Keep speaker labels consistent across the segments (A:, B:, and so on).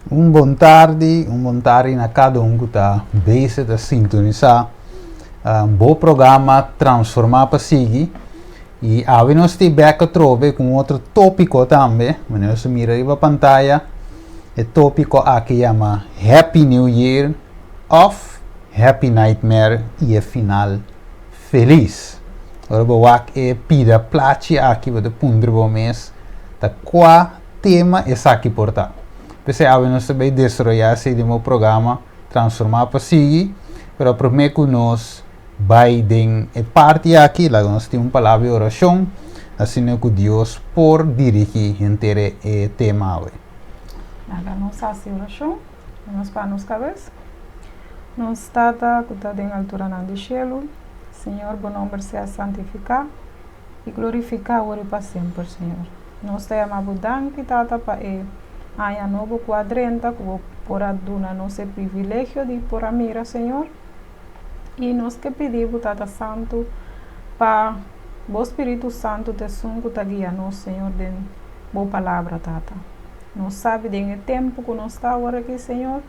A: Un bon tardi, un bon tardi na kada un ku ta bezig ta sintonisá bo programa Transformá pa Sigui. I awe nos tin bek atrobe ku un otro tópiko tambe, manera nos ta mira riba pantaya, e tópiko aki yama Happy New Year òf Happy Nightmare i e final felis. Ora bo wak e pida plachi aki bo ta puntra bo mes ta kua tema esaki por ta. P'esei awe nos ta bay desaroyá esei den bo programa Transformá pa Sigui, pero promé ku nos bay den e parti aki laga nos tin un palabra di orashon asina ku Dios por dirigí henter e tema awe.
B: Laga nos hasi orashon, nos pa nos kabes. Nos Tata ku ta den alturanan di shelu, Señor bo nomber sea santifiká i glorifiká awor i pa semper, Señor. Nos ta yama bo danki, Tata, pa e aña nobo ku a drenta, ku bo por a duna nos e privilegio di por a mira, Señor. I nos ke pidi bo, Tata Santu, pa bo Spiritu Santu ta esun ku ta guia nos, Señor, den bo Palabra, Tata. Nos sabi den e tempu ku nos ta awor aki, Señor,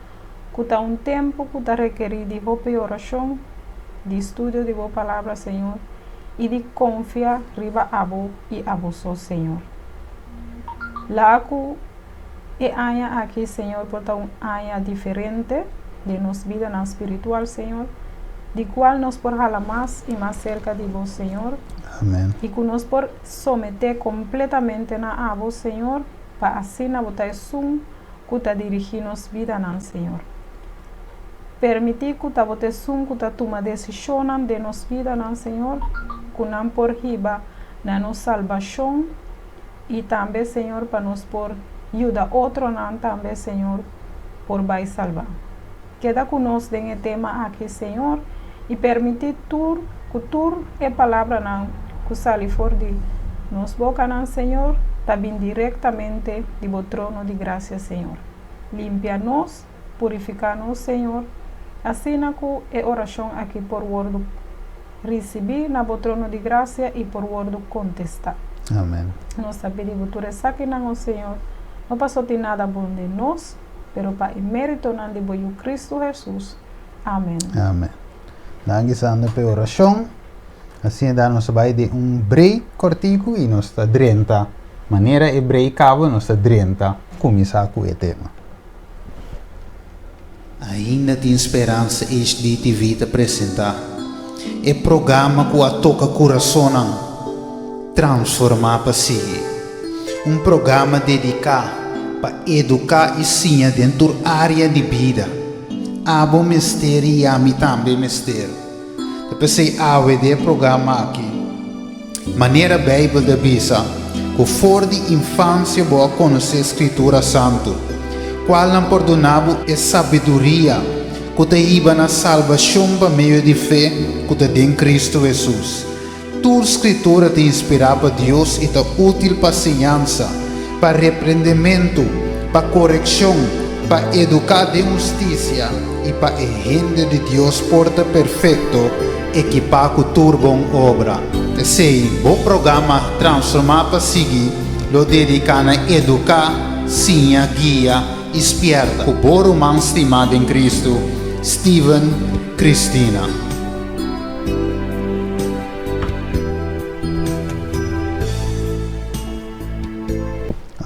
B: ku ta un tempu ku ta rekerí di hopi orashon, di studio di bo Palabra, Señor, i di konfia riba abo i abo so, Señor. Laga ku e aña aki, Señor, por ta un aña diferente den nos bidanan spiritual, Señor, di kual nos por hala mas i mas serka di bo, Señor,
A: Amen.
B: i ku nos por someté kompletamente na abo, Señor, pa asina bo ta esun ku ta dirigí nos bidanan, Señor. Permití ku ta bo ta esun ku ta tuma desishonnan den nos bidanan, Señor, ku nan por hiba na nos salbashon i tambe, Señor, pa nos por yuda otronan tambe, Señor, por bai salbá. Keda ku nos den e tema aki, Señor, i permití tur ku tur e palabranan ku sali for di nos bokanan, Señor, ta bin direktamente di bo trono di grasia, Señor. Limpia nos, purifiká nos, Señor, asina ku e orashon aki por wòrdu risibí na bo trono di grasia i por wòrdu kontestá.
A: Amen.
B: Nos ta pidi bo tur esakinan, o Señor, no paso tin nada bon den nos, pero pa e méritonan di bo Yu Kristu Hesus. Amen.
A: Amen. Danki Sandra pa e orashon. Asina ta nos ta bai den un break kòrtiku i nos ta drenta manera e break kaba nos ta drenta kuminsá ku e tema.
C: Ainda tin speransa HDTV ta presentá e programa ku a toka kurasonnan, Transformá pa Sigui. Un programa dediká pa eduká i siña den tur área di bida. Abo mester i ami tambe mester. Ta p'esei awe den e programa aki, manera Beibel ta bisa ku for di infansia bo a konosé Skritura Santu, kualnan por duna bo e sabiduria ku ta hiba na salbashon pa medio di fe ku ta den Kristu Hesus. Tur Skritura ta inspirá pa Dios i ta útil pa siñansa, pa reprendementu, pa korekshon, pa eduká den hustisia i pa e hende di Dios por ta perfekto, ekipá ku tur bon obra. P'esei, bo programa Transformá pa Sigui lo dediká na eduká, siña, guia i spièrta ku bo ruman stimá den Kristu, Steven Christina.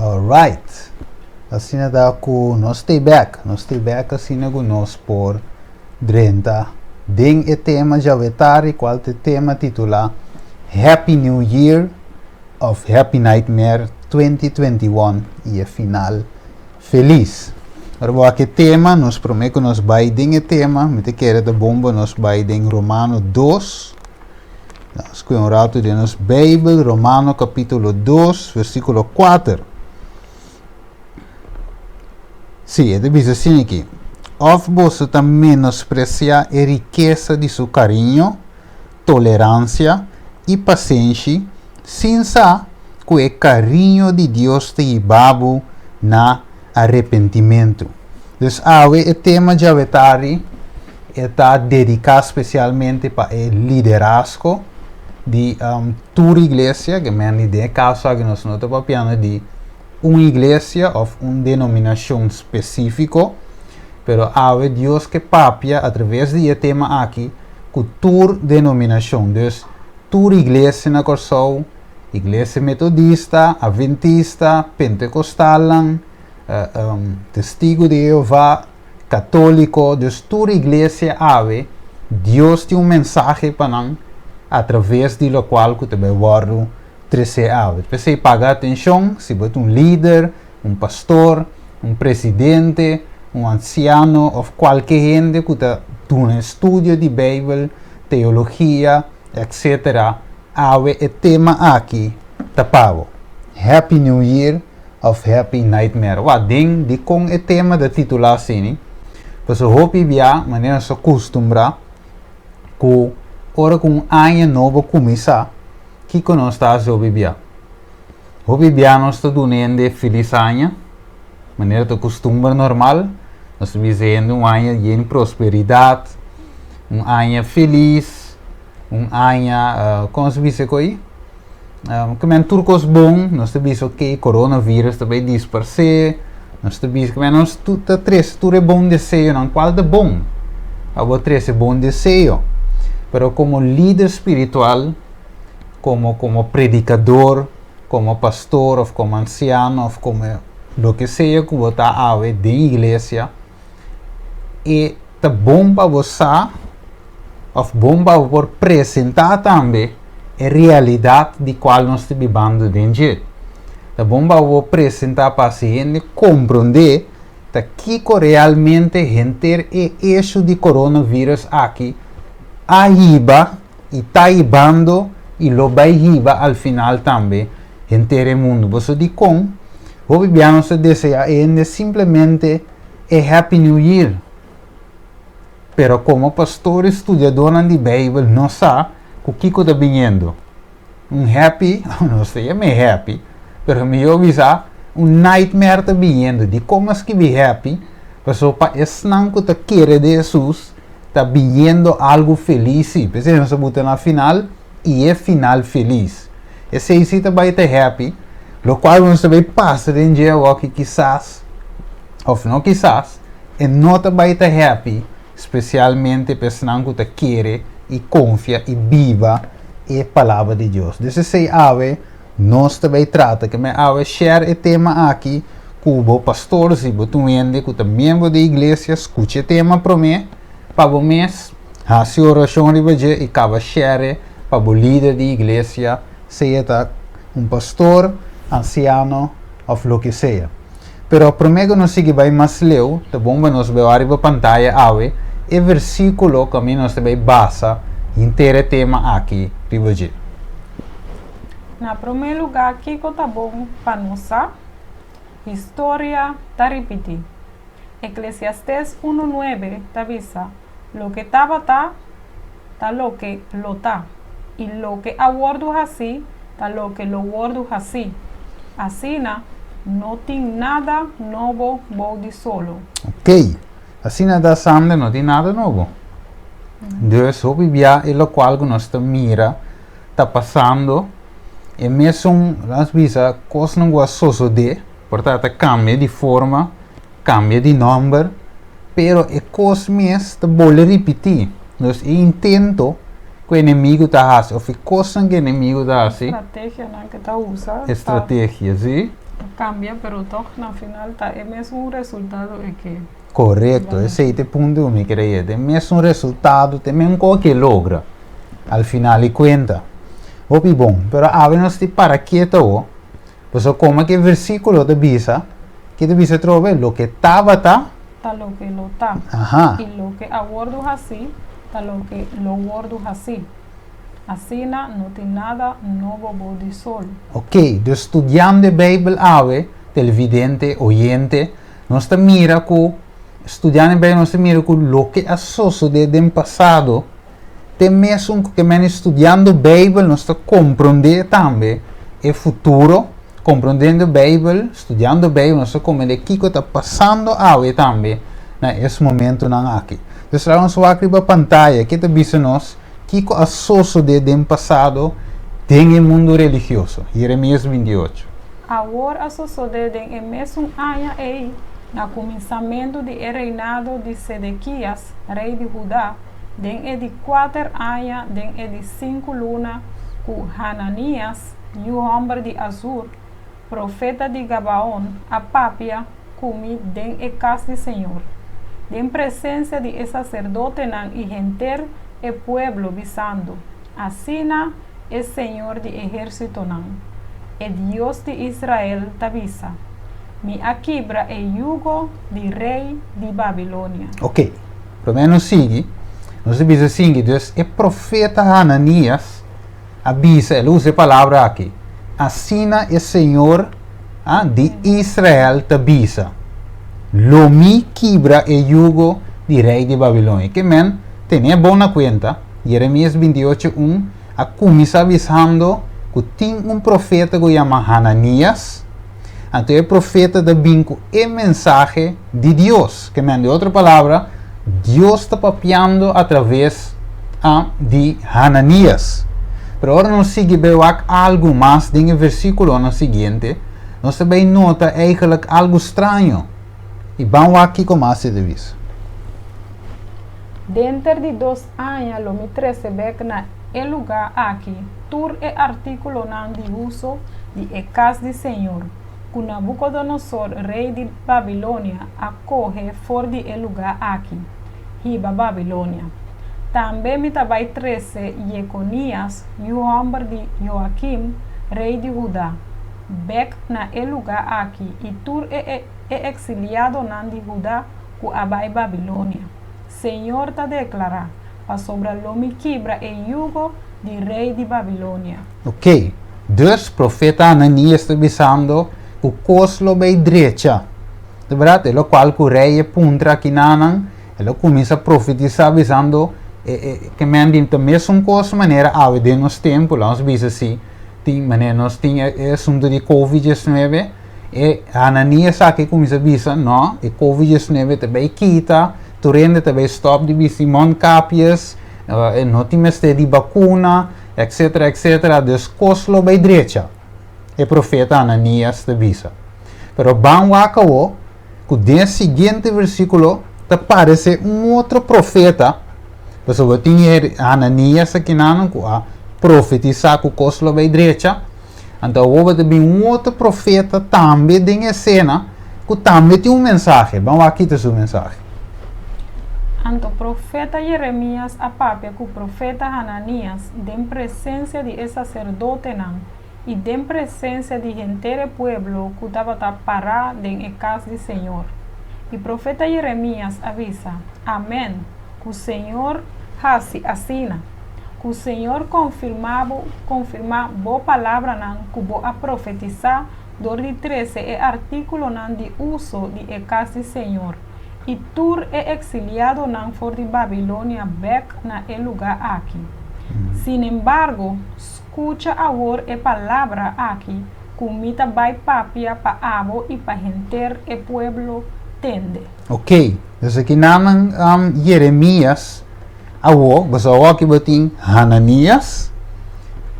A: Alright. Asina ta ku nos stay back. Nos stay back asina ku nos por drenta den e tema djawe tardi kual ta e tema titulá Happy New Year of Happy Nightmare 2021 i e final Felis. Ora bo wak e tema, nos promé ku nos bai den e tema, mi ta kere ta bon pa nos bai den Romano dos. Nos kue un ratu den nos Beibel, Romano kapítulo dos, versíkulo kuater. Sí, e ta bisa asina aki, Òf boso ta menospresiá e rikesa di su kariño, toleransia i pasenshi sin sa ku e kariño di Dios ta hiba bo na arepentimentu. Dus awe e tema djawe tardi e ta dediká spesialmente pa e liderazgo di tur iglesia, ke men di den e kaso aki nos no ta papiando di. un iglesia òf un denominashon spesífiko, pero awe Dios ke papia atraves di e tema aki ku tur denominashon, dus tur iglesia na Kòrsou, iglesia metodista, adventista, pentekostalnan, Testigu di Jehová, katóliko, dus tur iglesia awe Dios tin un mensahe pa nan atraves di lokual ku ta bai wòrdu tresé awe. P'esei paga atenshon si bo ta un lider, un pastor, un presidente, un ansiano òf kualke hende ku ta duna estudio di Beibel, teologia, etcetera, awe e tema aki ta pa bo. Happy New Year òf Happy Nightmare. Wak den dikon e tema ta titulá asini, pasobra hopi bia manera nos ta kustumbrá ku ora ku un aña nobo kuminsá, kiko nos ta hasi hopi bia? Hopi bia nos ta duna hende felis aña, manera ta kustumber normal, nos ta bisa hende un aña yen prosperidat, un aña felis, un aña, kon nos ta bisa ku ei? Ke men tur kos bon, nos ta bisa ok, coronavirus ta bai disparsé, nos ta bisa ke men nos ta trese tur e bon deseonan, kual ta bon? Abo trese bon deseo, pero komo lider spiritual, komo komo predikador, komo pastor òf komo ansiano òf komo loke sea ku bo ta awe den iglesia, e ta bon pa bo sa òf bon pa bo por presentá tambe e realidat di kual nos ta bibando den dje. Ta bon pa bo presentá pa hasi hende komprondé ta kiko realmente henter e eshu di coronavirus aki a hiba i ta hibando i lo bai hiba al final tambe henter e mundu. Boso dikon hopi bia nos ta deseá e hende simplemente e Happy New Year? Pero komo pastor i studiadónan di Beibel nos sa ku kiko ta biniendo. Un happy, nos ta yam'é happy, pero mihó bisa un nightmare ta biniendo. Dikon a skibi happy? Pasobra pa esnan ku ta kere den Hesus ta biniendo algu felis sí. P'esei nos a buta na final i e final felis. Esei sí ta bai ta happy, lokual nos ta bai pasa den dje awor ki kisas òf no kisas e no ta bai ta happy, spesialmente pa esnan ku ta kere i konfia i biba e Palabra di Dios. Dus esei awe nos ta bai trata. Ke men awe share e tema aki ku bo pastor, si bo ta un hende ku ta miembro di iglesia, skucha e tema promé pa bo mes, hasi orashon riba dje i kaba share pa bo lider di iglesia, sea ta un pastor, ansiano òf loke sea. Pero promé ku nos sigui bai mas leu, ta bon pa nos beu ariba pantaya awe e versíkulo ku ami nos ta bai basa henter e tema aki riba dje.
B: Na promé lugá kiko ta bon pa nos sa? Historia ta ripití. Eklesiastés unu nuebe ta bisa, Loke tabata, ta loke lo ta, i loke a wòrdu hasí, ta loke lo wòrdu hasí. Asina, no tin nada nobo bou di solo.
A: Ok, asina ta Sander, no tin nada nobo. Dus hopi bia e lokual ku nos ta mira ta pasando, e mesun, laat bisa, kosnan ku a sosodé, por ta ta kambia di forma, kambia di nòmber, pero e kos mes ta bolbe ripití. Dus e intento ku enemigu ta hasi òf e kosnan ku enemigu ta hasi.
B: Strategianan ku ta usa.
A: E strategia, si.
B: Ta kambia, pero tòg na final ta e mesun resultado e ke.
A: Korekto, esei ta e punto ku mi kere yega. Ta e mesun resultado, ta e mesun kos ku e logra al final di kuenta. Hopi bon, pero awe nos tin para keto awor. Pasobra komo ku e versíkulo ta bisa, ke ta bisa atrobe? Loke tabata.
B: Ta loke lo ta.
A: Aha.
B: I loke a wòrdu hasí, ta loke lo wòrdu hasí. Asina no tin nada nobo bou di sol.
A: Oké, dus studiando e Beibel awe, televidente, oyente, nos ta mira ku, studiando e Beibel nos ta mira ku loke a sosodé den pasado, Te mesun ku ke meni studiando Beibel nos ta komprondé tambe e futuro, komprondiendo Beibel, studiando Beibel nos ta komprendé kiko ta pasando awe tambe na es momentunan aki. Dus laga nos wak riba pantaya ke ta bisa nos kiko a sosodé den pasado den e mundu religioso. Jeremias 28.
B: Awor a sosodé den e mesun aña ei, na kuminsamentu di e reinado di Sedekias, rei di Huda, den e di kuater aña, den e di sinku luna, ku Hananias, yu hòmber di Azur, profeta di Gabaon, a papia ku mi den e kas di señor, den presensia di e saserdotenan i henter e pueblo, bisando, Asina e señor di ehérsitonan, e Dios di Israel, ta bisa, Mi a kibra e yugo di rei di Babilonia.
A: Ok, promé nos sigui, nos ta bisa sigui, dus e profeta Hananias a bisa, el a usa e palabra aki, Asina e señor di Israel ta bisa, Lo mi kibra e yugo di rei di Babilonia. Ke men, tene bon na kuenta, Jeremias 28, un a kuminsá bisando ku tin un profeta ku yama Hananias, anto e profeta ta bin ku e mensahe di Dios. Ke men, di otro palabra, Dios ta papiando atraves di Hananias. Pero ora nos sigui bai wak algu mas den e versíkulonan siguiente, nos ta bai nota eigenlijk algu straño. I ban wak kiko mas e ta bisa.
B: Denter di dos aña lo mi trese bek na e lugá aki tur e artíkulonan di uso di e kas di señor, ku Nabukodonosor, rei di Babilonia, a kohe for di e lugá aki, hiba Babilonia. Tambe mi ta bai trese Yekonias, yu hòmber di Joakim, rei di Huda, bek na e lugá aki i tur e e eksiliadonan di Huda ku a bai Babilonia. Señor ta deklará, pasobra lo mi kibra e yugo di rei di Babilonia.
A: Ok, dus profeta Hananias ta bisando ku kos lo bai drecha. Ta bèrdat? E lokual ku rei e puntra akinanan, el a kuminsá profetisá bisando e e ke men di ta mesun kos manera awe den nos tempu, laga nos bisa si tin manera nos tin e e asuntu di covid diesnuebe, E Hananias aki kuminsá bisa, No, e covid diesnuebe ta bai kita, tur hende ta bai stòp di bisti mondkapjes, e no tin mester di bakuna, etcetera, etcetera, dus kos lo bai drecha, e profeta Hananias ta bisa. Pero ban wak awo ku den e siguiente versíkulo ta paresé un otro profeta, pasobra bo tin Hananias akinan ku a profetisá ku kos lo bai drecha, Anto awor bo ta bin un otro profeta tambe den esena ku tambe tin un mensahe. Ban wak kita su mensahe.
B: Anto profeta Jeremias a papia ku profeta Hananias den presensia di e saserdotenan i den presensia di henter e pueblo ku tabata pará den e kas di señor. I profeta Jeremias a bisa, Amèn! Ku Señor hasi asina. Ku Señor konfirmá bo, konfirmá bo palabranan ku bo a profetisá dor di trese e artíkulonan di uso di e kas di Señor i tur e eksiliadonan for di Babilonia bèk na e lugá aki. Sinembargo, skucha awor e palabra aki ku mi ta bai papia pa abo i pa henter e pueblo tende.
A: Oké, dus aki naman Jeremias awo, boso awo aki bo tin Hananias,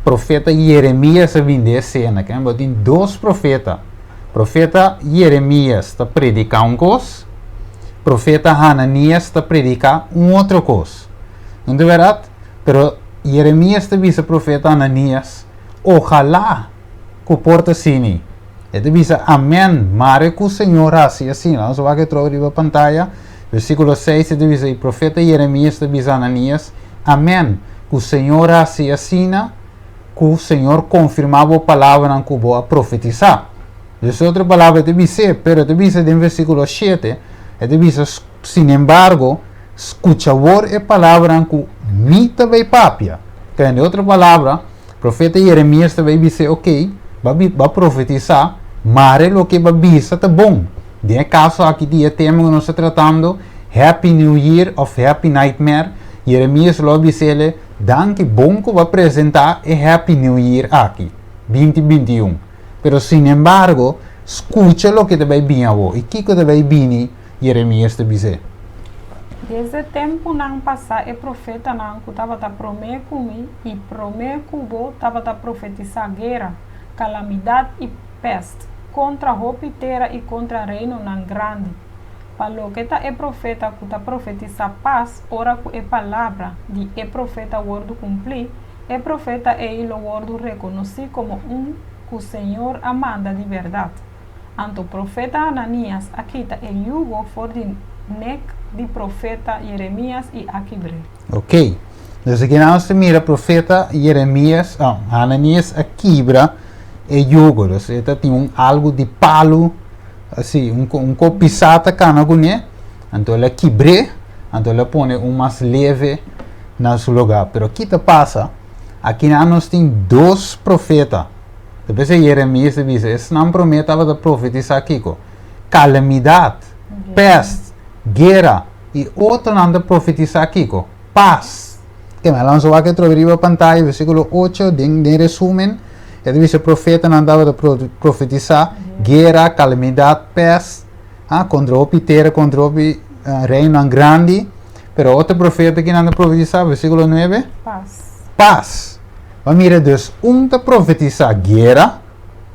A: profeta Jeremias a bin den esena, ke bo tin dos profeta. Profeta Jeremias ta prediká un kos, profeta Hananias ta prediká un otro kos. No ta bèrdat? Pero Jeremias ta bisa profeta Hananias, Ojalá ku por ta asini. E ta bisa, Amèn! Mare ku Señor hasi asina. Nos a wak e trobo riba pantaya. Versíkulo seis e ta bisa, I profeta Jeremias ta bisa Ananias, Amèn! Ku Señor hasi asina, ku Señor konfirmá bo palabranan ku bo a profetisá. Dus otro palabra e ta bis'é, pero e ta bisa den versíkulo shete, e ta bisa, Sinembargo, skucha awor e palabranan ku mi ta bai papia. Kende otro palabra, Profeta Jeremias ta bai bis'é, Oké, bo a profetisá, mare loke bo a bisa ta bon. Den e kaso aki di e tema ku nos ta tratando, Happy New Year òf Happy Nightmare, Jeremias lo a bis'é, Danki, bon ku bo a presentá e Happy New Year aki, binti 21. Pero sinembargo, skucha loke ta bai bini awor. I kiko ta bai bini? Jeremias ta bis'é.
B: Desde tempunan pasá e profetanan ku tabata promé ku mi i promé ku bo tabata profetisá guera, kalamidat i pèst, kontra hopi tera i kontra reinonan grandi. Pa loke ta e profeta ku ta profetisá pas, ora ku e palabra di e profeta wòrdu kumplí, e profeta ei lo wòrdu rekonosí komo un ku señor a manda di bèrdat. Anto profeta Hananias a kita e yugo for di nek di profeta Jeremias i a kibr'é.
A: Ok. Dus aki nos ta mira profeta Jeremias, oh, Hananias a kibra e yugo. Dus e ta tin un algu di palu, así, un, un ko pisá ta kana kuné. Anto el a kibr'é, anto el a pone un mas leve na su lugá. Pero ki ta pasa? Aki nan nos tin dos profeta. Ta p'esei Jeremias ta bisa, esnan promé tabata profetisá kiko? Kalamidat, pèst, guera, i otronan ta profetisá kiko? Pas. Ke men lansa wak atrobe riba pantaya, versíkulo ocho, den den resúmen, e ta bisa profetanan tabata profetisá guera, kalamidat, pèst, ah, kontra hopi tera, kontra hopi reinonan grandi. Pero otro profeta kinan ta profetisá, versíkulo nuebe?
B: Pas.
A: Pas. Bo a mira dus un ta profetisá guera,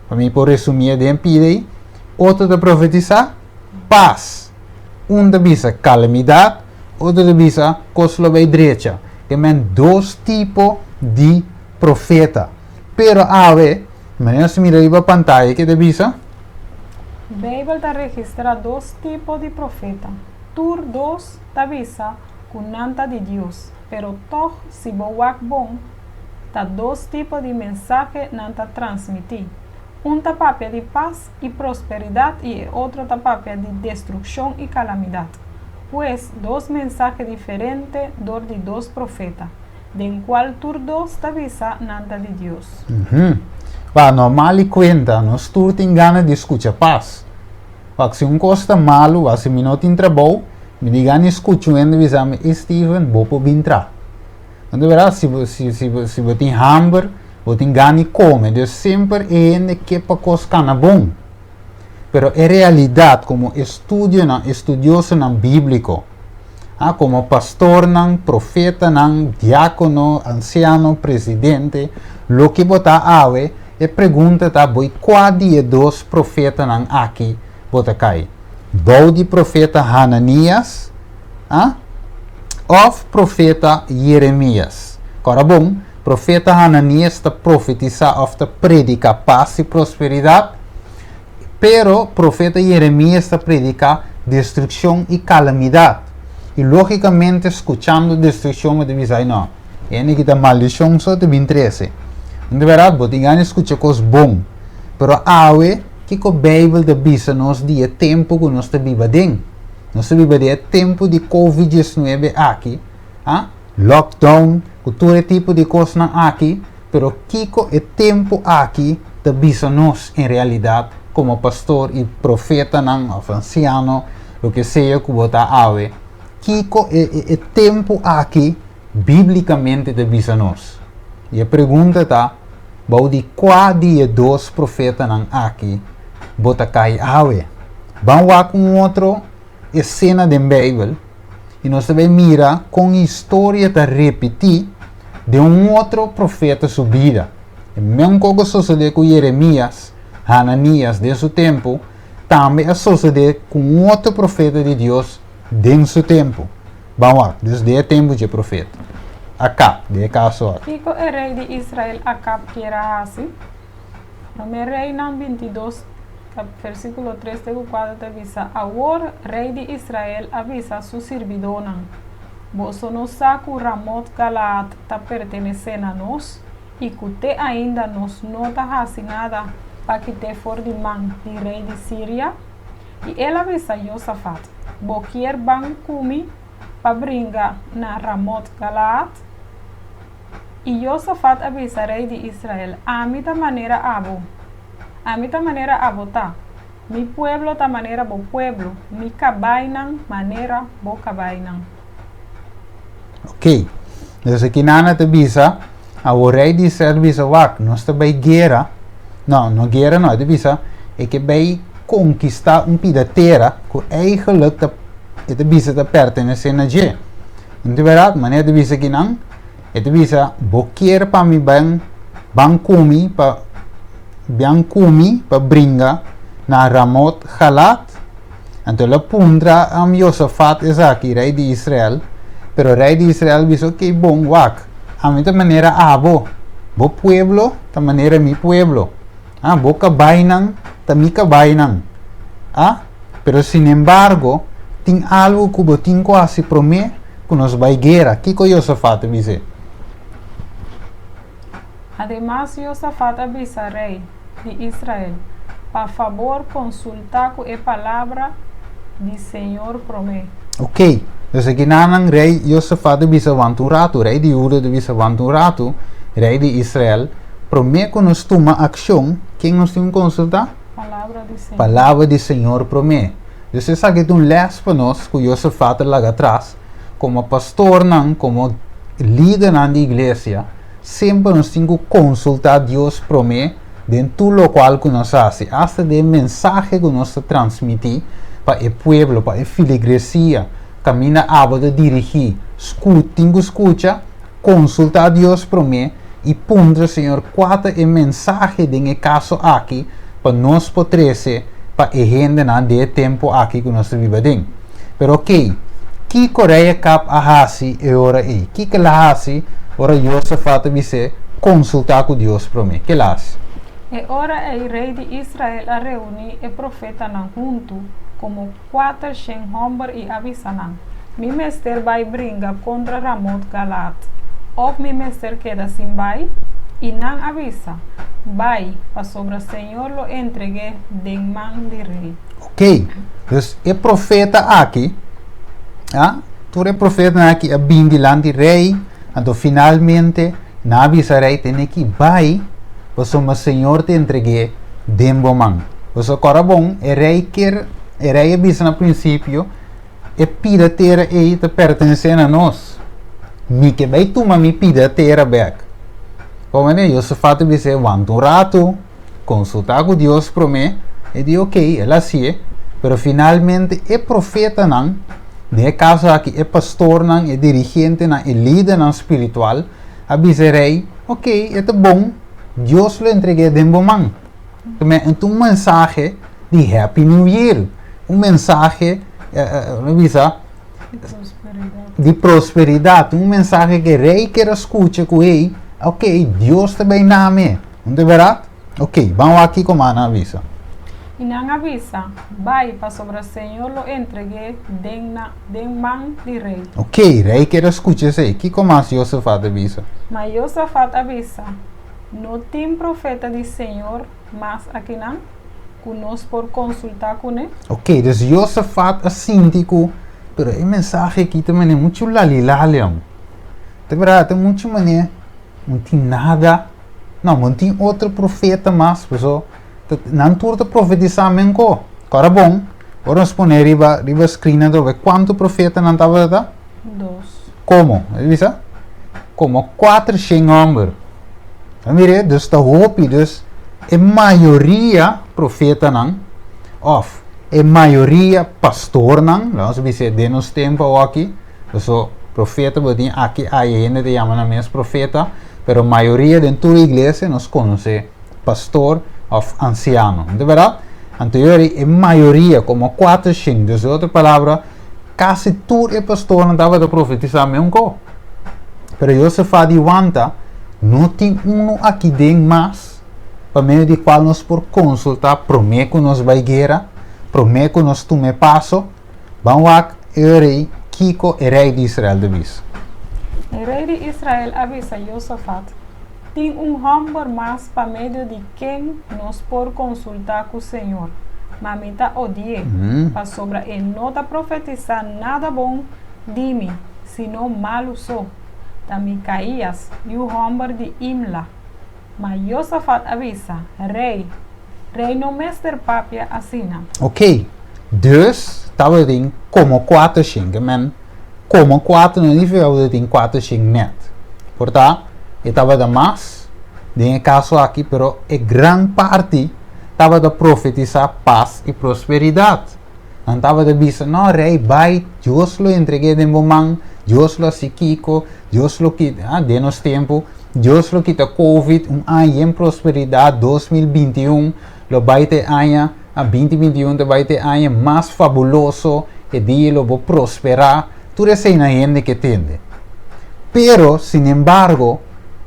A: pa mi por resumí e den pida ei, otro ta profetisá pas. Un ta bisa kalamidat, otro ta bisa kos lo bai drecha. Ke men dos tipo di profeta. Pero awe, manera nos mira riba pantaya ke ta bisa?
B: Beibel ta registrá dos tipo di profeta. Tur dos ta bisa ku nan ta di Dios, pero tòg si bo wak bon, ta dos tipo di mensahe nan ta transmití. Un ta papia di pas i prosperidat i e otro ta papia di destrukshon i kalamidat. Pues, dos mensahe diferente dor di dos profeta, den kual tur dos ta bisa nan ta di Dios.
A: Wak, normal i kuenta, nos tur tin gana di skucha pas. Wak, si un kos ta malu, wak, si mi no tin trabou, mi di gana di skucha un hende bisa mi, Ey Steven, bo por bin traha. No ta berdad? Si bo, si, si bo, si bo tin hamber, bo tin gana di kome. Dus semper e hende ke pa kos kana bon. Pero e realidat komo estudionan, estudiosonan bíbliko, ah, komo pastornan, profetanan, diákono, ansiano, presidente, loke bo ta awe, e pregunta ta bo i kua di e dos profetanan aki bo ta kai? Bou di profeta Hananias, ah, òf profeta Jeremias? Kòrda bon, profeta Hananias ta profetisá òf ta prediká pas i prosperidat, pero profeta Jeremias ta prediká destrukshon i kalamidat. I lógikamente skuchando destrukshon bo ta bisa, Ai no, hende ki ta maldishon so ta bin trese. Di bèrdat bo tin gana di skucha kos bon, pero awe kiko Beibel ta bisa nos di e tempu ku nos ta biba aden? Nos ta biba den e tempu di Covid diesnuebe aki, a lockdown ku tur e tipo di kosnan aki, pero kiko e tempu aki ta bisa nos en realidat komo pastor i profetanan òf ansiano, loke sea ku bo ta awe, kiko e e e tempu aki bíblikamente ta bisa nos? I e pregunta ta, bou di kua di e dos profetanan aki bo ta kai awe? Ban wak un otro esena den Beibel i nos ta bai mira kon historia ta repití den un otro profeta su bida. E mesun kos ku a sosodé ku Jeremias, Hananias den su tempu, tambe a sosodé ku un otro profeta di Dios den su tempu. Ban wak, dus den e tempu dje profeta Akab, den e kaso aki.
B: Kiko e rei di Israel Akab kier a hasi? Promé Reinan bintidos, versíkulo tres te ku kuater ta bisa, Awor rei di Israel a bisa su sirbidónan, Boso no sa ku Ramot-Galaad ta pertenesé na nos, i ku te ainda nos no ta hasi nada pa kit'é for di man di rei di Siria? I el a bisa Josafat, Bo kier ban ku mi pa bringa na Ramot-Galaad? I Josafat a bisa rei di Israel, Ami ta manera abo. Ami ta manera abo ta. Mi pueblo ta manera bo pueblo, mi kabainan manera bo kabainan.
A: Ok. Dus aki Nana ta bisa, awor rei di Israel bisa, Wak, nos ta bai guera. No, no guera no, e ta bisa, e ke bai konkistá un pida tera ku eigenlijk ta, e ta bisa ta pertenesé na dje. No ta bèrdat? Manera e ta bisa akinan, e ta bisa, Bo kier pa mi ban, ban ku mi pa. Bian ku mi pa bringa na Ramot Galad? Anto el a puntra Josafat esaki, rei di Israel. Pero rei di Israel bisa, Oké, bon, wak, ami ta manera abo, bo pueblo ta manera mi pueblo, ah, bo kabainan ta mi kabainan. Ah, pero sinembargo, tin algu ku bo tin ku hasi promé ku nos bai guera. Kiko Josafat a bis'é?
B: Ademas Josafat a bisa rei di Israel, Pa fabor konsultá ku e palabra di señor promé.
A: Ok, dus aki nanan rei Josafat a bisa wanta un ratu, rei di Huda ta bisa wanta un ratu, rei di Israel, promé ku nos tuma akshon, ken nos tin ku konsultá?
B: Palabra di señor.
A: Palabra di señor promé. Dus esaki ta un lès pa nos ku Josafat a laga atras, komo pastornan, komo lidernan di iglesia, Semper nos tin ku konsultá Dios promé den tur lokual ku nos hasi, asta den e mensahe ku nos ta transmití pa e pueblo, pa e filigresia kaminda abo ta dirigí. Sku tin ku skucha, konsultá Dios promé i puntra Señor kua ta e mensahe den e kaso aki pa nos por trese pa e hendenan den e tempu aki ku nos ta biba aden. Pero okey, kiko Rei Akab a hasi e ora ei? Kiko el a hasi ora Josafat a bis'é konsultá ku Dios promé? Ke el a hasi?
B: E ora ei rei di Israel a reuní e profetanan huntu, komo kuatershen hòmber i a bisa nan, Mi mester bai bringa kontra Ramot-Galaad, òf mi mester keda sin bai? I nan a bisa, Bai, pasobra señor lo entreg'é den man di rei.
A: Ok, dus e profeta aki, a, tur e profetanan aki a bin dilanti rei, anto finalmente nan a bisa rei tene ki bai, pasobra Señor ta entreg'é den bo man. Pasobra kòrda bon, e rei kier, e rei a bisa na prinsipio, e pida tera ei ta pertenesé na nos. Mi ke bai tuma mi pida tera bèk. Komo Josafat a bis'é, wanta un ratu. Konsultá ku Dios promé, e di ok, el a hasié, pero finalmente e profetanan, den e kaso aki e pastornan, e dirigentenan, e lidernan spiritual, a bisa e rei, ok, e ta bon, Dios lo entreg'é den bo man. Enton un mensahe di Happy New Year, un mensahe, lo bisa, di prosperidat, un mensahe ku e rei kier a skucha ku ei, ok, Dios ta bai na mi. Un ta berat? Ok, ban wak kiko Mana a bisa.
B: I nan a bisa, Bai, pasobra Señor lo entreg'é den na den man di rei.
A: Ok, rei kier a skucha esei. Kiko mas Josafat a bisa?
B: Ma Josafat a bisa, No tin profeta di Señor mas akinan, ku nos por konsultá kuné?
A: Ok, dus Josafat a sinti ku, pero e mensahe aki ta manera muchu lalilalion. Ta berat, ta muchu manera. No tin nada, no, no tin otro profeta mas, paso nan tur ta profetisá menko. Kora bon, ora nos pone riba riba screen atrobe, kuantu profetanan tabata?
B: Dos.
A: Komo? E bisa? Komo kuatershen hòmber. Ta mira, dus ta hopi, dus e mayoria profetanan òf e mayoria pastornan, laga nos bisa den nos tempu awoki, Paso profeta bo tin aki aya hende ta yama nan mes profeta, pero mayoria den tur iglesia nos konosé pastor òf ansiano. No ta bèrdat? Anto yori e mayoria komo kuatershen, dus den otro palabra kasi tur e pastornan tabata profetisá meun ko. Pero Josafat di wanta no tin unu aki den mas pa medio di kual nos por konsultá promé ku nos bai guera, promé ku nos tuma e paso. Ban wak e rei kiko e rei di Israel ta bisa.
B: E rei di Israel a bisa Josafat, Tin un hòmber mas pa medio di ken nos por konsultá ku señor, ma mi ta odi'é, pasobra e no ta profetisá nada bon di mi, sino malu so. Ta Mikaías, yu hòmber di Imla. Ma Josafat a bisa, Rei, rei no mester papia asina.
A: Ok, dus tabatin komo kuatershen, ke men komo kuater no nifiká ku tabatin kuatershen nèt. Por ta, e tabata mas den e kaso aki, pero e gran parti tabata profetisá pas i prosperidat. Nan tabata bisa, No, rei, bai, Dios lo entreg'é den bo man, Dios lo hasi kiko, Dios lo kita. Ah, den nos tempu. Dios lo kita Covid, un aña yen prosperidat, 2021 lo bai ta e aña, a 2021 ta bai ta e aña mas fabuloso, e dia lo bo prosperá, tur eseinan hende ke tende. Pero, sinembargo,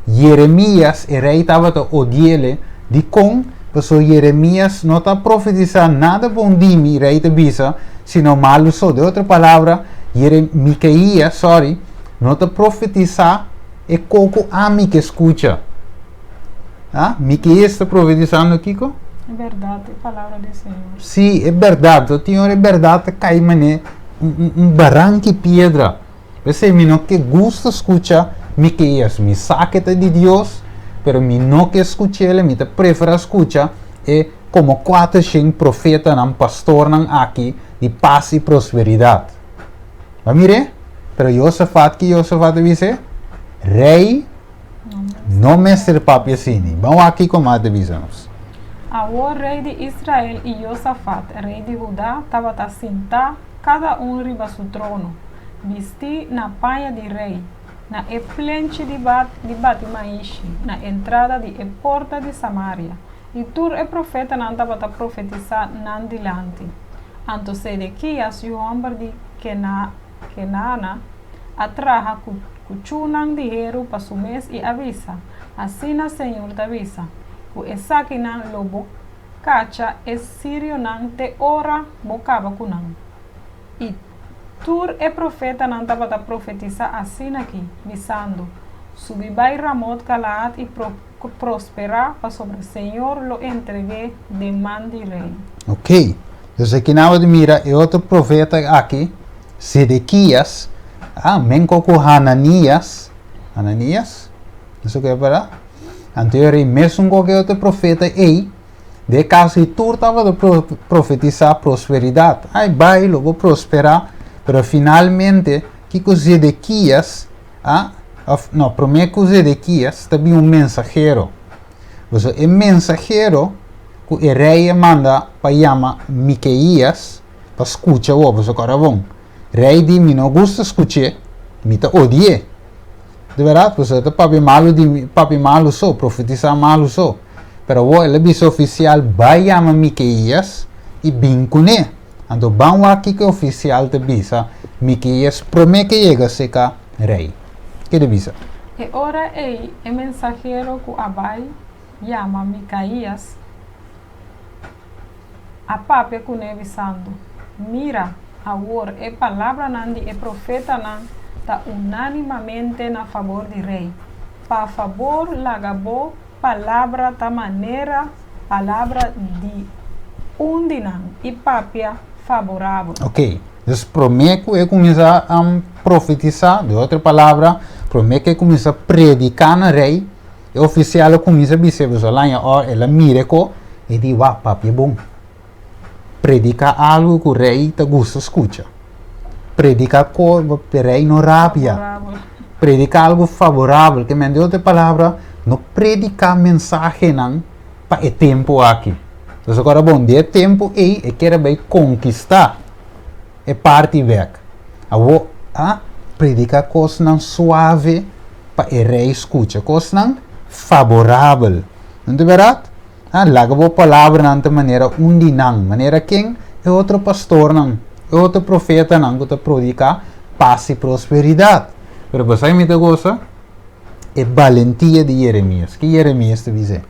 A: Jeremias, e rei tabata odiele, dikon? Pasobra Jeremias no ta profetisá nada bon di mi, rei ta bisa, sino malu so. Den otro palabra, Jere, Mikaías, sorry, no ta profetisá e ko ku ami ke skucha. Ah, Mikaías ta profetisando kiko?
B: E bèrdat, e palabra di Señor.
A: Sí, e bèrdat. So tin ora e bèrdat ta kai manera un, un baranki piedra. P'esei mi no ke gusta skucha Mikeas. Mi sa ke ta di Dios, pero mi no ke skuch'el, mi ta preferá skucha e komo kuatershen profetanan, pastornan aki di pas i prosperidat. Bo a mir'é? Pero Josafat, ki Josafat a bis'é? Rei no mester papia asina. Ban wak kiko mas ta bisa nos.
B: Awor rei di Israel i Josafat, rei di Huda, tabata sintá kada un riba su trono, bistí na paña di rei, na e plenchi di di bati maishi, na entrada di e porta di Samaria, i tur e profetanan tabata profetisá nan dilanti. Anto Sedekias, yu hòmber di Kenana, a traha ku kuchunan di heru pa su mes i a bisa, Asina señor ta bisa, Ku esakinan lo bo kacha e sirionan te ora bo kaba ku nan. I tur e profetanan tabata profetisá asin'akí, bisando, Subi bai Ramot-Galaad i prosperá, pasobra señor lo entreg'é den man di rei.
A: Ok, dus aki nan bo ta mira e otro profeta aki, Sedekias, a menko ku Hananias, Hananias? Esaki e para? Anto e rei mesun ku e otro profeta ei, den e kaso ei tur tabata profetisá prosperidat. Ai bai, lo bo prosperá. Pero finalmente, kiko Zedekias a, òf no, promé ku Zedekias ta bin un mensahero. Pasobra e mensahero ku e rei a manda pa yama Mikeías pa skucha awor, pasobra kòrda bon, Rei di, Mi no gusta skuch'é, mi ta odi'é. Di bèrdat, pasobra e ta papia malu di mi, papia malu so, profetisá malu so. Pero awor el a bisa ofisial, Bai yama Mikeías i bin kuné. Anto ban wak kiko e ofisial ta bisa Mikeías promé ku e yega serka rei. Ke ta bisa?
B: E ora ei e mensahero ku a bai yama Mikaías a papia kuné bisando, Mira, awor e palabranan di e profetanan ta unánimamente na fabor di rei. Pa fabor laga bo palabra ta manera palabra di un di nan i papia faborabel.
A: Ok, dus promé ku e kuminsá profetisá, di otro palabra, promé ku e kuminsá prediká na rei, E ofisial a kuminsá bisa e boso laña ora el a mira e ko, e di, Wak, papia bon. Prediká algu ku rei ta gusta skucha. Prediká ko pa rei no rabia. Prediká algu favorabel. Ke men di otro palabra, no prediká mensahenan pa e tempu aki. Entonces ora bon, di e tempu ei e kier a bai konkistá e parti bek. Awor a prediká kosnan suave. pa e rei skucha kosnan faborabel. No ta bèrdat? Ha, laga bo palabranan ta manera un di nan. Manera ken? E otro pastornan, e otro profetanan ku ta prediká pas i prosperidat. Pero bo sa mi ta gosa? E balentia di Jeremias. Ki Jeremias ta bis'é?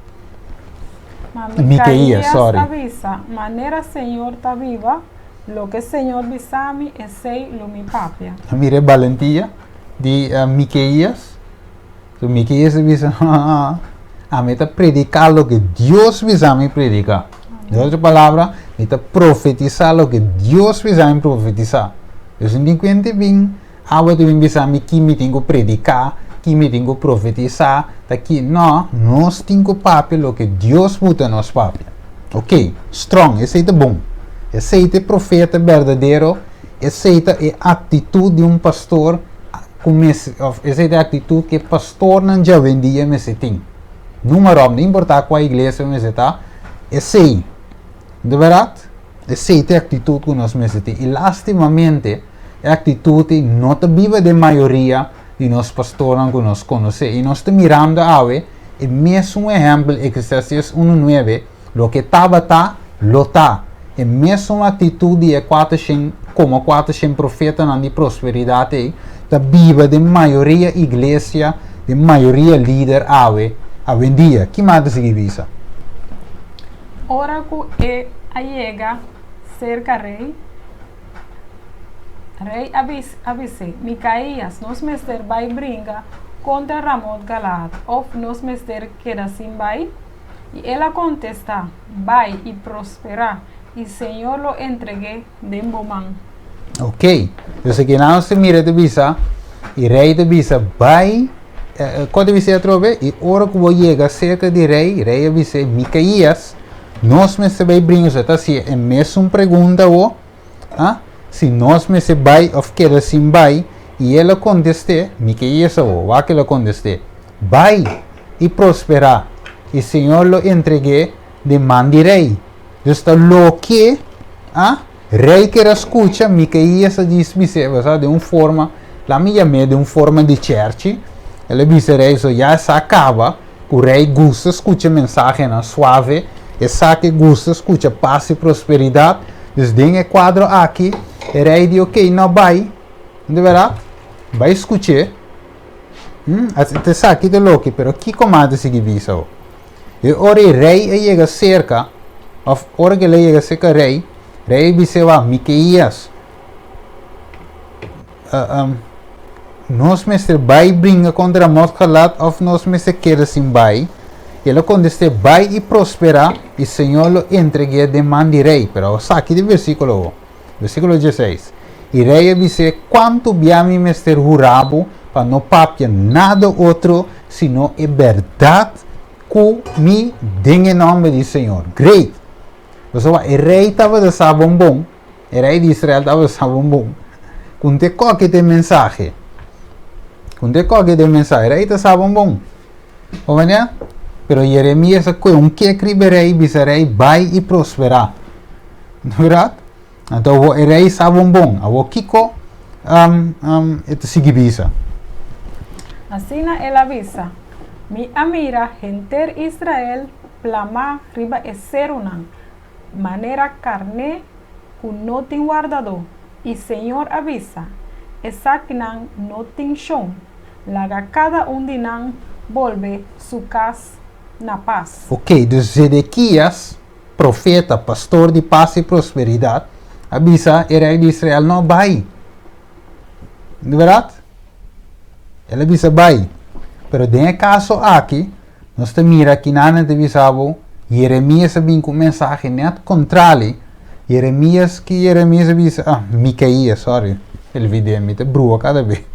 B: Ma Mikaías a bisa, Manera señor ta biba, loke señor bisa mi, esei lo mi papia.
A: Mira e balentia. Di Mikeías. So Mikeías a bisa, Ami ta prediká loke Dios bisa mi prediká. Den otro palabra, mi ta profetisá loke Dios bisa mi profetisá. Dios no tin kuenta bin abo ta bin bisa mi ki mi tin ku prediká, ki mi tin ku profetisá, ta ki. No, nos tin ku papia loke Dios buta nos papia. Ok, strong, esei ta bon. Esei ta e profeta berdadero. Esei ta e aktitut di un pastor ku mester, òf esei ta e aktitut ku e pastornan djawendia mester tin. Número òf, no importá kua iglesia mester ta, esei, di bèrdat, esei ta e aktitut ku nos mester tin. I lástimamente e aktitut ei no ta biba den mayoria di nos pastornan ku nos konosé. I nos ta mirando awe e mesun ehèmpel, Eclesiastes unu nuebe, loke tabata, lo ta. E mesun aktitut di e kuatershen komo kuatershen profetanan di prosperidat ei ta biba den mayoria iglesia, den mayoria lider awe awendia. Ki mas ta sigui bisa?
B: Ora ku e a yega serka rei, Rei a bis'é, Mikaías, nos mester bai bringa kontra Ramot-Galaad, òf nos mester keda sin bai? I el a kontestá, Bai i prosperá, i señor lo entreg'é den bo man.
A: Ok, dus aki nan nos ta mira ta bisa, i rei ta bisa, Bai, kua ta bis'é atrobe? I ora ku bo yega serka di rei, rei a bis'é, Mikaías, nos mester bai bringa. So e ta hasié e mesun pregunta awor. Ah, si nos mester bai of keda sin bai? I el a kontest'é, Mi ke yesa bo. Wak el a kontest'é, Bai, i prosperá, i Señor lo entreg'é den man di rei. Dus ta loke, ah, rei ker a skucha, mi ke yesa djis bis'é, bo sa, den un forma, laat mi yam'é den un forma di chèrchi. El a bisa rei, so ya sa kaba. Ku rei gusta skucha mensahenan suave, e sa ku e gusta skucha pas i prosperidat. Dus den e kuadro aki, e rei di okey, no bai, no ta bèrdat? Bai skuch'é. Hm, ta esaki ta loke, pero kiko mas ta sigui bisa bo? E ora e rei a yega serka, òf ora ku el a yega serka rei, rei a bis'é, Wak, Mikeías, Nos mester bai bringa kontra Ramot-Galad òf nos mester keda sin bai? I el a kontest'é, Bai i prosperá, i señor lo entreg'é den man di rei. Pero awor saki di versíkulo awor. Versíkulo dieseis, I rei a bis'é, Kuantu bia mi mester hura bo pa no papia nada otro sino e bèrdat ku mi den e nòmber di señor? Great! Pasobra e rei tabata sa bon bon. E rei di Israel tabata sa bon bon ku n'te koke te mensahe. Ku n'te koke te mensahe. E rei ta sa bon bon. Bo manera? Pero Jeremias a kohe un kek riba e rei i bisa e rei, Bai i prosperá. Bèrdat? Anto awor e rei sa bon bon. Awor kiko e ta sigui bisa?
B: Asina el a bisa, Mi a mira henter Israel plamá riba e serunan, manera karné ku no tin wardadó, i Señor a bisa, Esakinan no tin shon, laga kada un di nan bolbe su kas na pas.
A: Ok, dus Zedekias, profeta, pastor di pas i prosperidat, a bisa e rei di Israel, No bai. Di bèrdat? El a bisa bai. Pero den e kaso aki, Nos ta mira kinan ta bisa bo, Jeremias a bin ku un mensahe nèt kontrali. Jeremias, ki Jeremias a bisa? Ah, Mikaías, sorry, olvidé, mi ta brua kada be.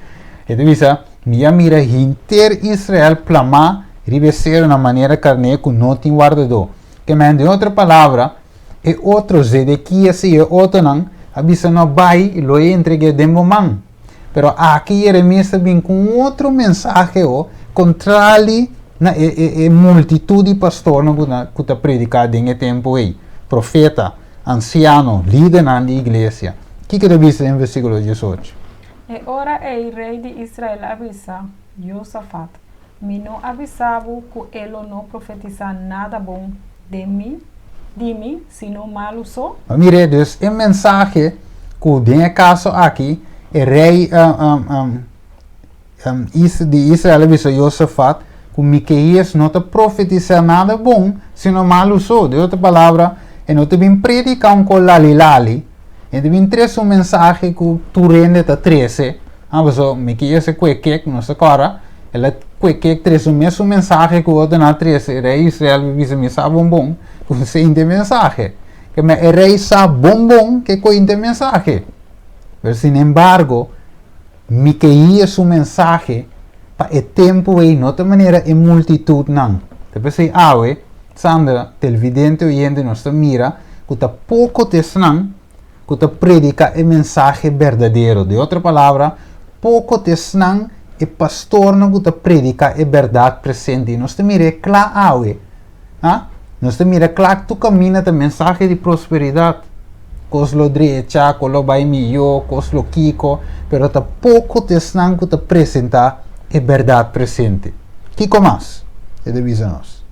A: E ta bisa, Mi a mira henter Israel plamá riba e serunan manera karné ku no tin wardadó. Ke men, den otro palabra, e otro, Zedekias i e otronan, a bisa, No bai, lo e entreg'é den bo man. Pero aki Jeremias ta bin ku un otro mensahe ho, kontrali na e e e multitut di pastornan ku ta ku ta prediká den e tempu ei, profeta, ansiano, lidernan di iglesia. Kiko ta bisa den versíkulo diesocho?
B: E ora ei rei di Israel a bisa Josafat, Mi no a bisa bo ku e lo no profetisá nada bon den mi, di mi, sino malu so?
A: Bo mira, dus e mensahe ku den e kaso aki e rei di Israel a bisa Josafat ku Mikeías no ta profetisá nada bon, sino malu so. Den otro palabra, e no ta bin prediká un kos lali-lali, e ta bin trese un mensahe ku tur hende ta trese. Ah, paso mi ke ese kue kek, nos ta kòrda, el a kue kek trese un mesun mensahe ku otro nan a trese, e rei Israel a bisa, mi sa bon bon ku esei ta e mensahe. Ke men e rei sa bon bon ke koi ta e mensahe. Pero sin embargo, mi ke hia su mensahe pa e tempu ei no ta manera e multitutnan. Ta p'esei awe, Sandra, televidente oyente nos ta mira ku ta poko ta esnan ku ta prediká e mensahe berdadero. Den otro palabra, poko ta esnan, e pastornan ku ta prediká e bèrdat presente. I nos ta mira e kla awe. Ha? Nos ta mira kla ku tur kaminda ta mensahe di prosperidat. Kos lo drecha, kos lo bai mihó, kos lo kiko, pero ta poko ta esnan ku ta presentá. e bèrdat presente. Kiko mas e ta bisa nos?